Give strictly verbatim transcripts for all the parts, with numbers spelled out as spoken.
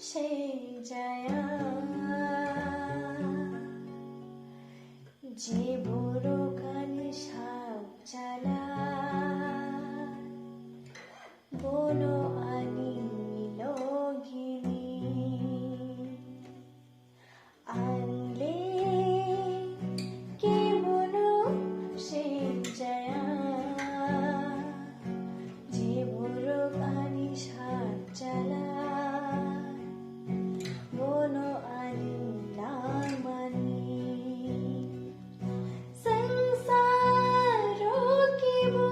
Sejaya, je borok ani sak chala, bono ani logini. Ang le kebono sejaya, je borok ani sak chala, bono ani langmani. Swngcharo kebo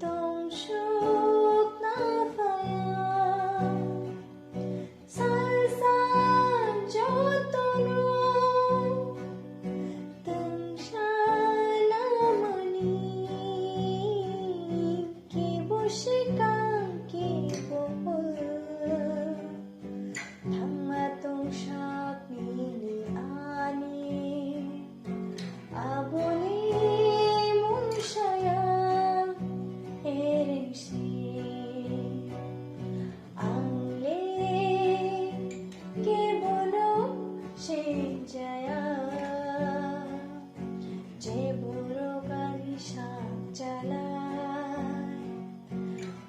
tongsukna phaiya, salsa jotono tongsa lamani, kebo swkang kebo thangma tongsak nini ani, aboni mungsaya erengsi. Ang le kebono sejaya, je borok ani sak chalai,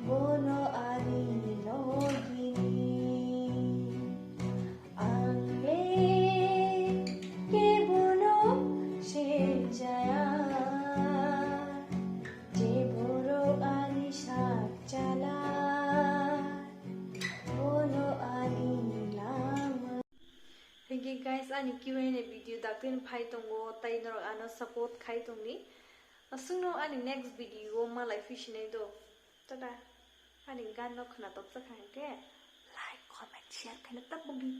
bono ani logini. Ang le kebono sejaya, je borok ani sak chalai, bono ani lama. Thank you guys, ani Q and A video daktino phai tongo, tai norok ano support khai tongni. Aswkno ani next video o malai phi sinai do. Tada, ani gan no khwna toksa kha hwnkhe like, comment, share khaina ta bugdi.